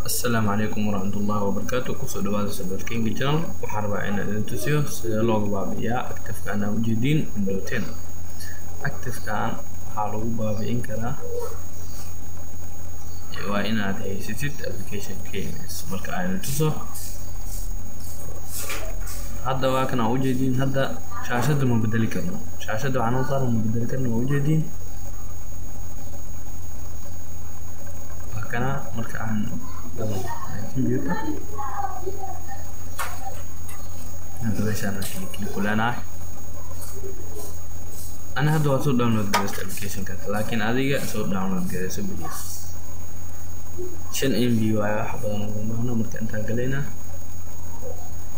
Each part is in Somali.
Asalaamu calaykum waraxmatullaahi wabarakaatu. Kusoo dhawaada Sabarkinga channel. Waxaan rabaa inaan idin tusiyo sida looga baabi'iyaa active-kan aan ujeediin Windows 10. Active-kan waxaa lagu baabi'in karaa waa inaad haysatid application KMS. Marka aan idin tuso hadda, waa kan aan ujeediin. Hadda shaashadda ma bedeli karno, shaashadda waxaa noo saaran ma bedeli karno, waa ujeediin, waa kana. Marka aan galo computer hadda, meeshaan aan click click ku leenahay. Ana hadda waa soo download garaysta applicationkaas, laakiin adiga soo download garayso please. 5 MB waayo, wax badan uma baahno. Marka intaan galaynaa,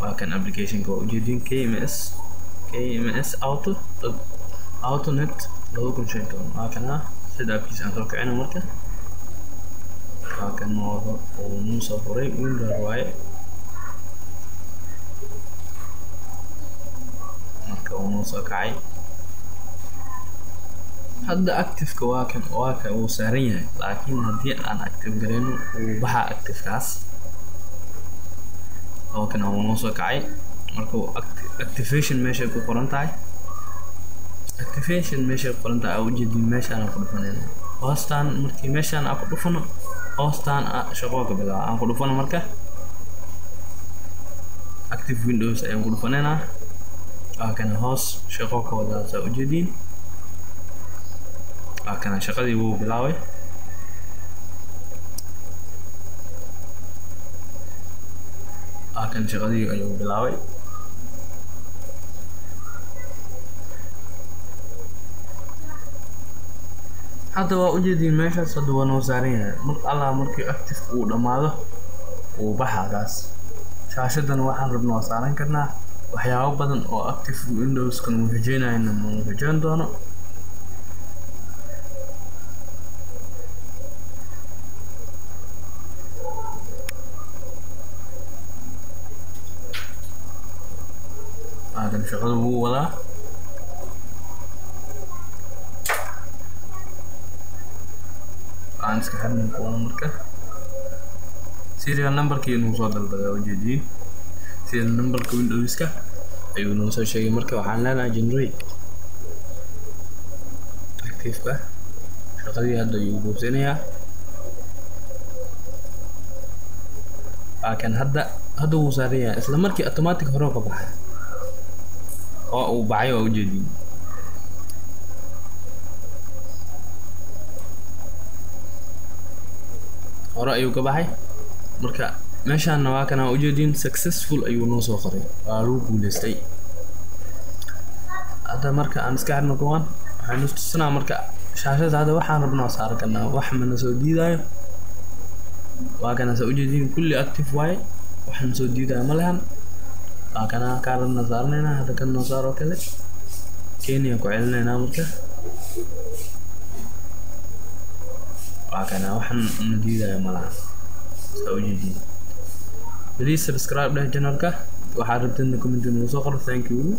waa kan applicationka, waa ujeedin, KMS, KMS auto autonet 2015, waa kana. Sida appkiisa aan soo kicino. Marka waa kan uu nuu soo furay, windows waaye. Marka uu noo soo kacay hadda, activeka waa kan, waa ka uu saaran yahay, laakiin haddii aan active garayno wuu baxaa activekaas. Oo kana uu noo soo kacay. Marka uu activation meeshay ku qoran tahay, activation meeshay ku qoran tahay aa ujeedin, meeshaan aan ku dhufanayna hoostaan. Markii meeshaan aan ku dhufano, hoostaan shaqo ka bilaaba aan ku dhufano. Marka active windows ayaan ku dhufanaynaa, waa kana, hoos shaqo ka wadaa, saa ujeediin. Waa kana, shaqadii wuu bilaabay. Waa kan, shaqadii ayuu bilaabay. Hadda waa ujeediin meeshaas, hadda waa noo saaran yahay. Mar allah markii active uu dhammaado uu baxaa kaas. Shaashadan waxaan rabno waa saaran karnaa. Waxyaabo badan oo active windowskan uu xijeynayna ma uu xijeyn doono. Waakan, shaqada wuu wadaa. Aan iska xirnay kuwana. Marka serial numberkii inuu soo dalbadaa ujeediin, serial numberka windowska ayuu noo soo sheegay. Marka waxaan leenahay generate active-ka. Shaqadii hadda ayuu goobsanayaa. Waa kan, hadda wuu saaran yahay. Isla markii automatic hore ka baxay oo uu baxay, waa ujeediin. Hore ayuu ka baxay. Marka meeshaana waa kana, ujeediin, successful ayuu noo soo qoray, waa lagu guuleystay. Hadda marka aan iska xirno kuwan, waxaynu tusinaa marka shaashada hadda waxaan rabnaa saaran karnaa, wax mana soo diidayo. Waa kana, saa ujeediin, kulli active waaye, waxna soo diidayo ma lehan. Waa kana, kaa rabna saaranaynaa. Hadda kan noo saar oo kale, kenya ku celinaynaa. Marka waa kana, waxan na diidayo ma lahan, saa ujeediin. Please subscribe dheh channelka, waxaad rabtidna comment nagu soo qor. Thank you.